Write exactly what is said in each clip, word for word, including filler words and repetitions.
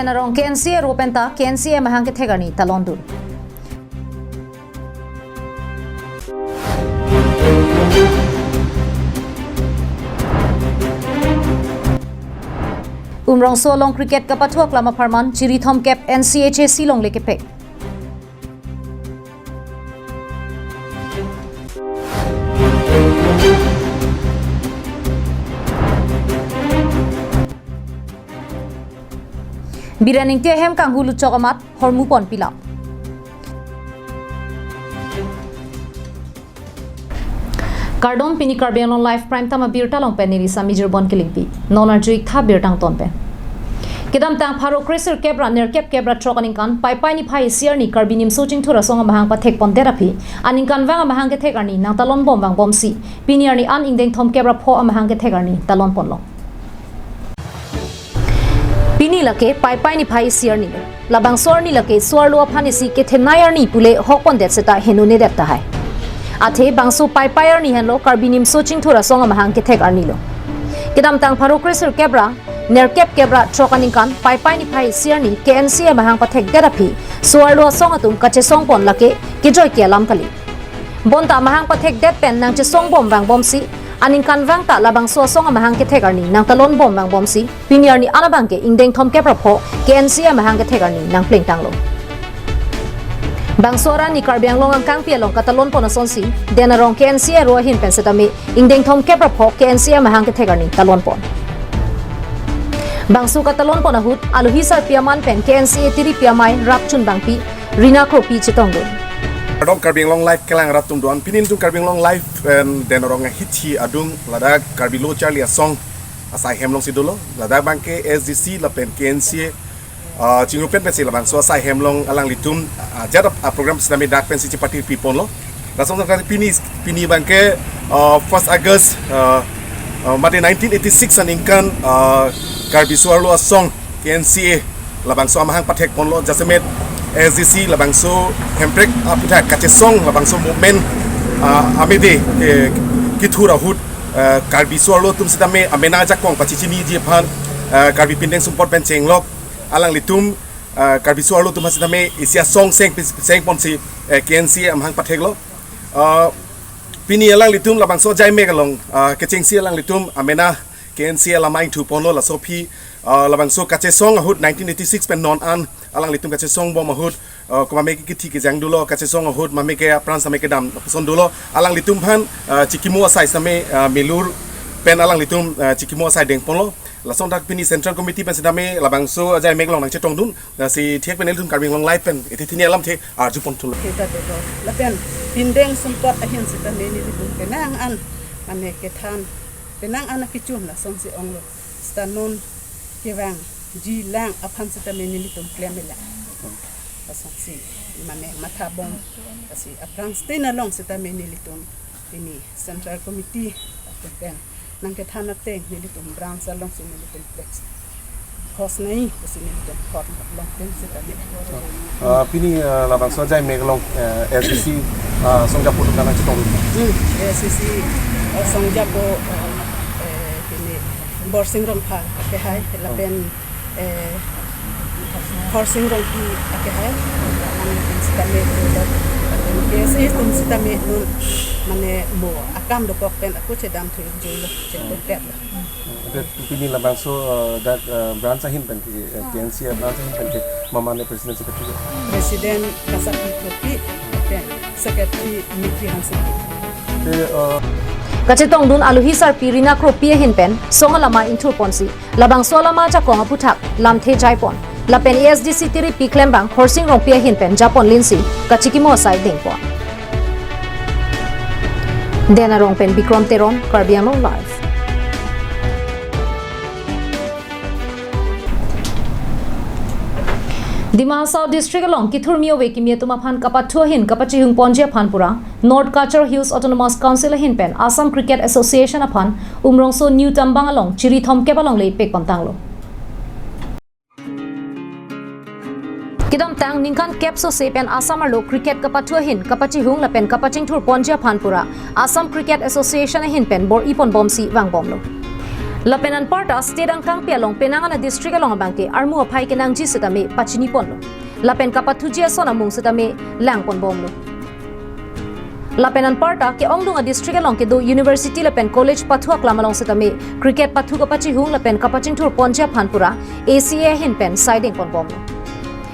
Dena Rong K N C A aro penta K N C A amahang kethek arni talondun. Umrongso along cricket kapathu aklam apharman chiri thomkep N C H A C along le kepek. Biren Ingti ahem kanghu luchok amat hormu pon pilap. Kardom, pini Karbi Anglong Live Prime Time abirta along pen neli Sami Jirbon Kilingpi. Non arju-ik tha birta angton pen. Kedamtang pharo kresirkep ra nerkep kep ra throk aningkan Paipai niphai isi arni Karbi Nimso Chingthur Asong amahang pathek pondet aphi aningkanvang amahang kethek arni nangtalon bom vangbomsi pini arni an ingdeng thomkep ra pho amahang kethek arni talon ponlong. Pini lake Paipai niphai isi arni lo. Labangso arni lake so-arlo aphan isi kethenei arni pule hok pondet seta henonedet tahai. Athe bangso Paipai arni henlo Karbi Nimso Chingthur Asong amahang kethek arni lo. Kedamtang pharo kresirkep ra nerkep kep ra throk aningkan Paipai niphai isi arni K N C A amahang pathekdet aphi so-arlo asong atum kachesong pon lake kejoike alam kali. Bonta amahang pathekdet pen nangchesong bom vangbomsi aningkanvang ta labangso asong amahang kethek arni nangtalon bom vangbomsi pini arni an abangke ingdeng thomkep ra pho K N C A amahang kethek arni nangplengtanglo. Bangso arni Karbi Anglong angkangpi along katalon pon asonsi Dena Rong K N C A aro ahin pen setame ingdeng thomkep ra pho K N C A amahang kethek arni talon pon. Bangso katalon pon ahut alohi sarpi aman pen K N C A tiripi amei rapchun bangpi Rina Kropi chetongdun. Kardom, Karbi Anglong Live kelang rat atum do-an, pini nelitum Karbi Anglong Live, em, Dena Rong ahithi adung ladak Karbi Lo Charli Asong asai hem alongsi dolo, ladak abangke S D C lapen K N C A, ah, chingrum pen pensi labangso asai hem along alanglitum, ah, ajat a, a program sitame dak pensi chepatiri ponlo. Lason sa pini, pini abangke, ah, first August, ah, ah, mate nineteen eighty-six aningkan, ah, Karbi so-arlo asong K N C A labangso amahang pathek ponlo, jasemet S D C labangso Hemprek aputhak kachesong labangso movement, ah, amede ke, kithur ahut, ah, Karbi so-arlo atum sitame amena ajakong pachechiniji aphan, ah, Karbi Pindeng Sumpot pen chenglok alanglitum, ah, Karbi so-arlo atum sitame isi asong seng, seng ponsi, eh, K N C A amahang patheklo. Ah, pini alanglitum labangso ajai mek along, ah, kechengsi alanglitum amena K N C A alama ingthu ponlo, laso aphi, ah, labangso kachesong ahut nineteen eighty-six pen non an alanglitum kachesong bom ahut, ah, komatme ke kithi kejang dolo, kachesong ahut matme ke apran sitame kedam puson dolo, alanglitum aphan, ah, chikimo asai sitame, ah, milur pen alanglitum, ah, chikimo asai deng ponlo. Lason dak pini Central Committee pen sitame labangso ajai mek along nangchetongdun, ah, si thek pen nelitum Karbi Anglong Live pen iti thini alamthe arju pon thulo. Kita to to. Lapen Pindeng Sumpot ahin sitame nelitum penang an mane kethan, penang an akechun lasonsi onglo. Seta non kevangji lang aphan sitame nelitum klem-et lang. Lasonsi mane matha bom, lasi aphrang stain along sitame nelitum pini Central Committee atum pen nangkethan ateng nelitum branch alongsi nelitum flex host nai pusi nelitum hot long pen sitame. Ah, pini, ah, labangso ajai mek along, eh, S D C, ah, songjapo atum nangchetong. Hmm, S D C, eh, songjapo, eh, pini Borsing Rongphar akehai, lapen, eh, Khorsing Rongpi akehai, ang sitame, lapen K S A atum sitame non mane mo akam dokok pen ako chedam thujuilo, chedam petlo. Ante pini labangso, eh, dak, eh, branch ahin pen ke, eh, K N C A branch ahin pen ke mamane president secretary. President Kasapi Kropi, pen secretary Mitri Hansen. Te, eh, Kachetongdun alohi sarpi Rina Kropi ahin pen song alama ingthur ponsi labangso alama ajakong aputhak lamthe jai pon. Lapen A S D C tiripi klembang Khorsing Rongpi ahin pen japon linsi kachikimo asai deng pon. Dena Rong pen Bikrom Teron, Karbi Anglong Live. Dima Hasao District along kithurmi ove kimi atum aphan kapathu ahin kapachihung ponji aphan pura North Cachar Hills Autonomous Council ahin pen Assam Cricket Association aphan Umrongso New Tambang along chiri thomkep along le pek pantanglo. Kedamtang ningkan kep sose pen Assam arlo cricket kapathu ahin kapachihung lapen kapachingthur ponji aphan pura Assam Cricket Association ahin pen bor-i ponbomsi vangbomlo. Lapen anparta state angkangpi along penang an a-district along abangke armu aphai kenangji setame pachiniponlo. Lapen kapathuji ason amung setame langponbomlo. Lapen anparta ke-ongdung a-district along kedo university lapen college pathu aklam along setame cricket pathu kapachihung lapen kapachingthurponji aphan pura A C A ahin pen saidengponbomlo.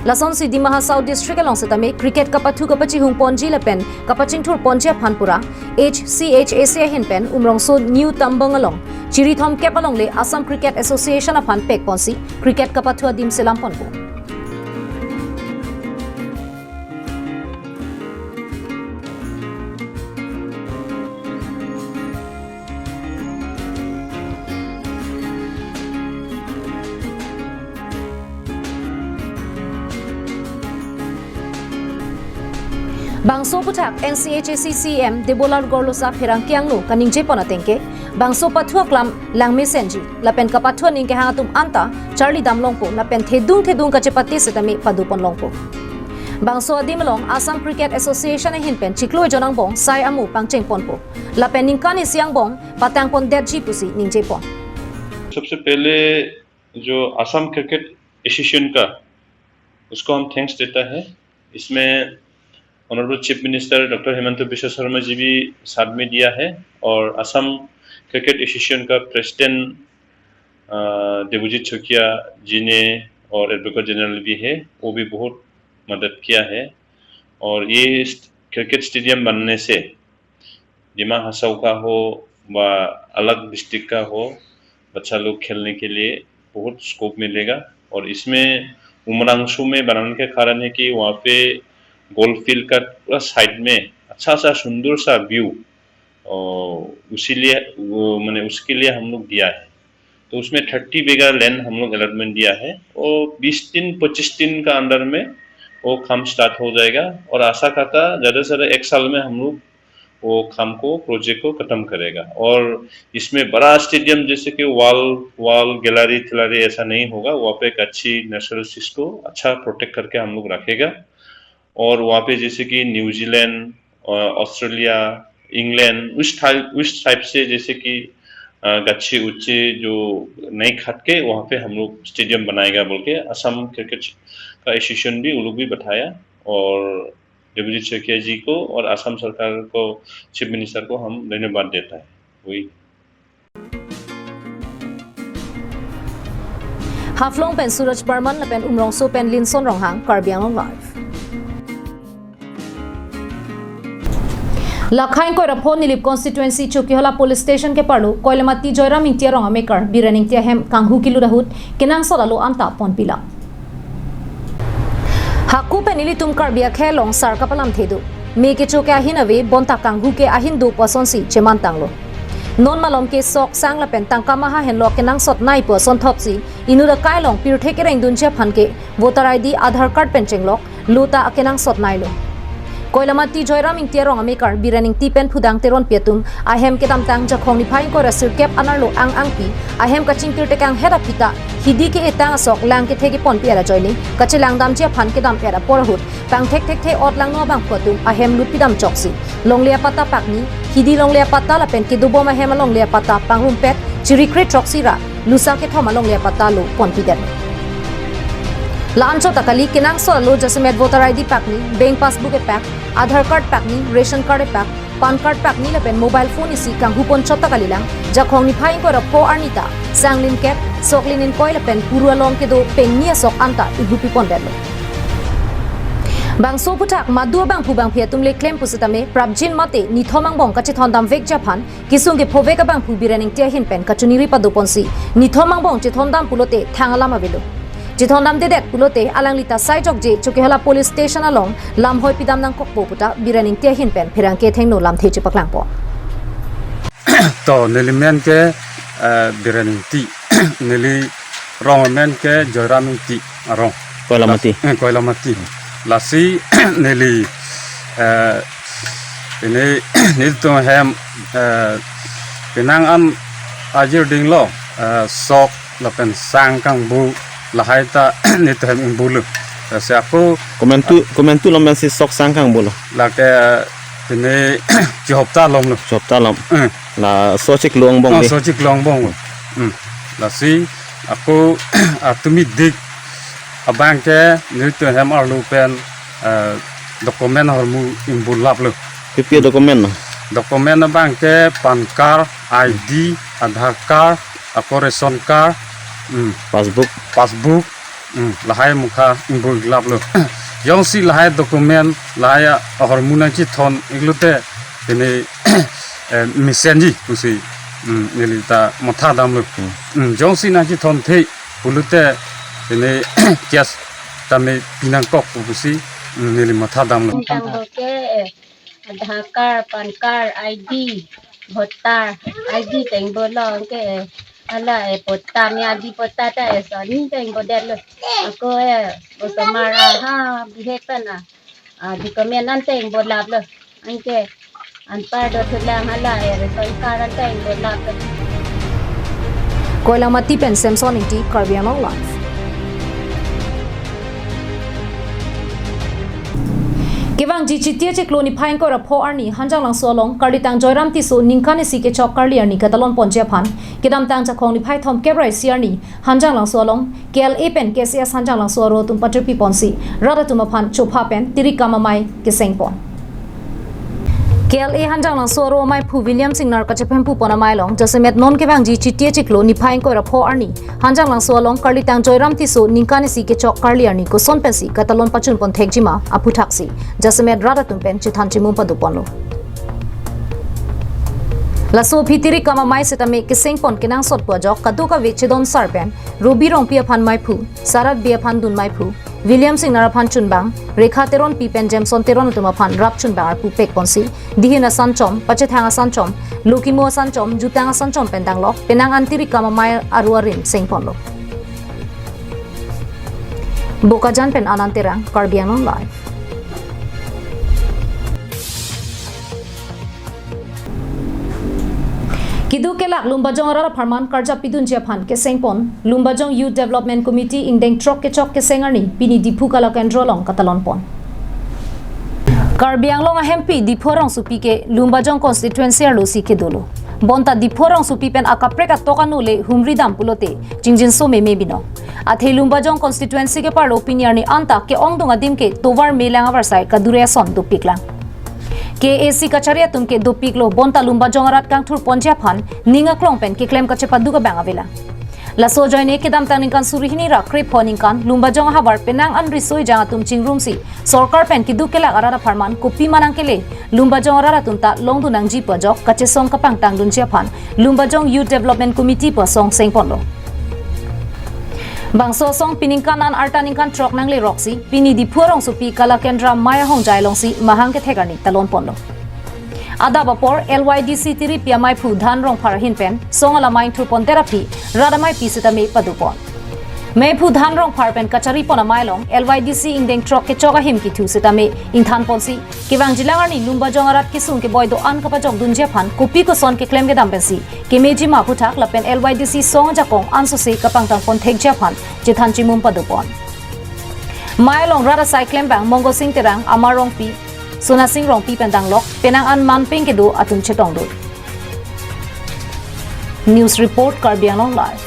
Lasonsi Dima Hasao district along setame cricket kapathu kapachihungponji lapen kapachingthurponji aphan pura H C H A C ahin pen Umrongso New Tambang along chirithom kep alongle Assam Cricket Association aphan pekponsi cricket kapathu adim selamponpo. Bangso aphuthak N C H A C C E M Debolal Gorlosa pherangke angno kaningjepon atengke, bangso pathu aklam langmesenji, lapen kapathu aning kehang atum anta charlidamlongpo, lapen thedung thedung kachepate setame padoponlongpo. Bangso adim along Assam Cricket Association ahin pen chiklo ejon angbong sai amu pangchengponpo. Lapen ningkan isi angbong patangpondetji pusi ningjepon. सबसे पहले जो Assam cricket association का, उसको हम थैंक्स देता है। इसमें honourable chief minister doctor Himanta Biswa Sarma ji भी साथ में दिया है और असम क्रिकेट एसोसिएशन का प्रेसिडेंट, अ, देवजीत छोकिया जी ने और एडवोकेट जनरल भी है, वो भी बहुत मदद किया है। और ये स्ट-, क्रिकेट स्टेडियम बनने से दिमा हासाओ का हो व अलग डिस्ट्रिक्ट का हो, बच्चा लोग खेलने के लिए बहुत स्कोप मिलेगा। और इसमें उमरांगसो में बनाने का कारण है कि वहाँ पे गोल्फ फील्ड का पूरा साइड में अच्छा सा सुंदर सा व्यू, और उसीलिए वो, मैंने उसके लिए हम लोग दिया है। तो उसमें थर्टी बीघा लैंड हम लोग अलॉटमेंट दिया है और बीस दिन, पच्चीस दिन का अंदर में वो काम स्टार्ट हो जाएगा। और आशा करता ज़्यादा से ज़्यादा एक साल में हम लोग वो काम को, प्रोजेक्ट को खत्म करेगा। और इसमें बड़ा स्टेडियम जैसे कि वॉल, वॉल, गैलरी थैलरी ऐसा नहीं होगा। वहाँ पे एक अच्छी नेचुरल चीज को अच्छा प्रोटेक्ट करके हम लोग रखेगा। और वहाँ पे जैसे कि न्यूजीलैंड, अ, ऑस्ट्रेलिया, इंग्लैंड, उस टाइप, उस टाइप से जैसे कि, अ, गच्छे उच्चे जो नहीं खट के वहाँ पे हम लोग स्टेडियम बनाएगा बोल के असम क्रिकेट का एसोसिएशन भी, वो लोग भी बताया। और देवजीत शइकिया जी को और असम सरकार को, चीफ मिनिस्टर को हम धन्यवाद देता है। वही। Haflong pen Suraj Barman lapen Umrongso pen Linson Ronghang, Karbi Anglong Live. Lakhai ingkoi ra pho Nilip constituency Chokihola police station keparlo Koilamati Joyram Ingti arong amekar Biren Ingti ahem kanghu kelut ahut kenangsot alo anta ponpilang. Hako pen ilitum Karbi akhei along sar kapalamthe do. Me kecho ke ahin ave bonta kanghu ke ahin do pu asonsi chemantanglo. Non malom ke sok sang lapen tangka maha henlo kenangsot nai pu asonthotsi inut akai along pirthe kerengdunji aphan ke voter I D, Aadhaar card pen chenglok lo ta akenangsot nailo. Koilamati Joyram Ingti arong amekar Biren Ingti pen Phudang Teronpi atum ahem kedamtang Jakhong niphai ingkoi ra sirkep anerlo ang-angpi ahem kachingkir tekanghet aphi ta hidi ke-etang asok lang kethe keponpi-et ajoine kachelangdamji aphan kedam-et apor ahut pangthekthekthe ot langno abangphu atum ahem lutpidam choksi longle apatta pakni, hidi longle apatta lapen kedobom ahem alongle apatta pangrumpet chirikre throksi ra lusa kethom alongle apatta lo ponpidet. La-anchot ta kali, kenangsot alo jasemet voter I D pakni, bank passbook epak, Aadhaar card pakni, ration card epak, PAN card pakni lapen mobile phone isi kanghu ponchot ta kalilang, Jakhong niphai ingkoi ra pho arni ta sang lin kep, sok lin ingkoi lapen puru along kedo pengni asok anta inghupi pondetlo. Bangso aphuthak madu abangphu bangphi atum le klem pusitame prapjin mate nithom angbong kachethondam vekji aphan kesung kephovek abangphu Biren Ingti ahin pen kachiniri padoponsi nithom angbong chethondam pulote thang alam avelo. Chethondamdedet pulote alangli ta sai jokje Chokihola police station along lamhoi pidam nangkokpo pu ta Biren Ingti ahin pen pherangke athengno lamthe chepaklangpo. To, neli men ke, eh, Biren Ingti. Neli rong amen ke Joyram Ingti arong. Koilamati. Eh, Koilamati. Lasi neli, eh, ini nelitum ahem, eh, penang an ajir dinglo, eh, sok lapen sang kangbu lahai ta nelitum ahem ingbulo. Lasi ako komentu, komentu lom pensi sok sang kangbulo. Lake pini chihopta lomlo. Chihopta lom. Eh. Laso chiklo angbong. Oh, de. Laso chiklo angbong. Hmm. Lasi ako atumi dik abang ke nelitum hem arlo pen, eh, document ahormu ingbo laplo. Kopi a-document na? Document abang ke PAN card, I D, Aadhaar card, ako ration card, hmm, Passbook. Passbook, hmm, lahai mukha ingbo laplo. Jongsi lahai document, lahai ahormu nangchethon-iklote, pini, eh, mesenji pusi, hmm, neli ta matha damlo. Hmm. Hmm, jongsi nangchethon-the pulote, pini case tame pinangkok pusi, hmm, neli matha damlo. Tangbo ke, eh, Aadhaar card, PAN card, I D, voter I D ta ingbolo, anke hala, eh, patta, me adi patta ta, eh, soni ta ingbodetlo. Ako, eh, osomar aha bihek pen a, ah, document an ta ingbo laplo. Anke anpar do thulang hala, eh, ration card an ta ingbo laplo. Koilamati pen Samson Ingti, Karbi Anglong Live. Kevangji Chiti achiklo niphai ingkoi ra pho arni Hanjanglangso along Karlitang Joyram Tisso ningkan isi kechok karli arni katalon ponji aphan kedamtang Jakhong niphai thomkep ra isi arni Hanjanglangso along K L A pen K C S Hanjanglangso aro atum patirpi ponsi rat atum aphan chopha pen tirik kam amei keseng pon. K L A Hanjanglangso aro amaiphu William Singnar kachepahemphu pon amei along jasemet non kevangji Chiti achiklo niphai ingkoi ra pho arni Hanjanglangso along Karlitang Joyram Tisso ningkan isi kechok karli arni koson pensi katalon pachun pon thekji ma aphuthaksi jasemet rat atum pen chethan chimum pado ponlo. Laso aphi tirik kam amei setame keseng pon kenangsot pu ajok kadokave chedon sar pen Robi Rongpi aphan meiphu, Sarat Bey aphan dun meiphu, William Singnar aphan chunbang, Rekha Teronpi pen Jameson Teron atum aphan rap chunbang arpu pek ponsi, dihin asanchom, pachethang asanchom, lokimo asanchom, jutang asanchom pen danglok penang an tirik kam amei aru arim seng ponlo. Bokajan pen Anand Terang, Karbi Anglong Live. Keduk kelak Lumbajong arat apharman karjap pidunji aphan keseng pon Lumbajong Youth Development Committee ingdeng throk kechok keseng arni pini Diphu Kala Kendro along katalon pon. Karbi Anglong ahempi Diphu arongsopi ke Lumbajong constituency arlosi kedolo. Bonta Diphu arongsopi pen akaprek atok ano le humri dam pulote chingjinso meme binong. Athe Lumbajong constituency keparlo pini arni anta ke-ongdung adim ke tovar melang avarsai kadure ason dopiklang. K A C kachari atum ke dopiklo, bonta Lumbajong arat kangthur ponji aphan ning aklong pen keklem kachepaduk abang avelang. Laso ajoine kedamtang ningkan suri hini ra krepho ningkan Lumbajong ahavar penang an riso ejang atum chingrumsi sorkar pen keduk kelak arat apharman kopi ma nangkele, Lumbajong arat atum ta longdun nangji pu ajok kachesong kapangtang dunji aphan Lumbajong Youth Development Committee pu asong seng ponlo. Bangso asong piningkan an arta ningkan throk nangle roksi pini Diphu arongsopi Kala Kendra mei ahongjai alongsi mahang kethek arni talon ponlo. Adap apor L Y D C tiripi ameiphu Dhan Rongphar ahin pen song alamei ingthur pondet aphi rat ameipi setame pado pon. Meiphu Dhan Rongphar pen kachari pon amei along L Y D C ingdeng throk kechok ahim kethu setame ingthan ponsi kevangjilang arni Lumbajong arat kesung keboi do-an kapajok dunji aphan kopi koson keklem kedam pensi kemeji ma aphuthak lapen L Y D C song ajakong ansose kapangtang pon thekji aphan chethan chimum pado pon. Mei along rat asai klembang Mongo Sing Terang, Amar Rongpi, Sona Sing Rongpi pen danglok penang an manpeng kedo atum chetongdun. News report, Karbi Anglong Live.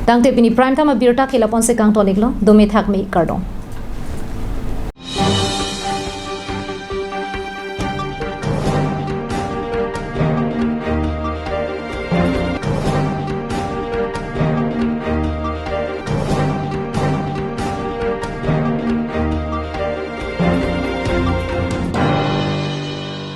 Tangte pini prime time abirta ke lapu-an si kangton-iklo, dome thakme, kardom.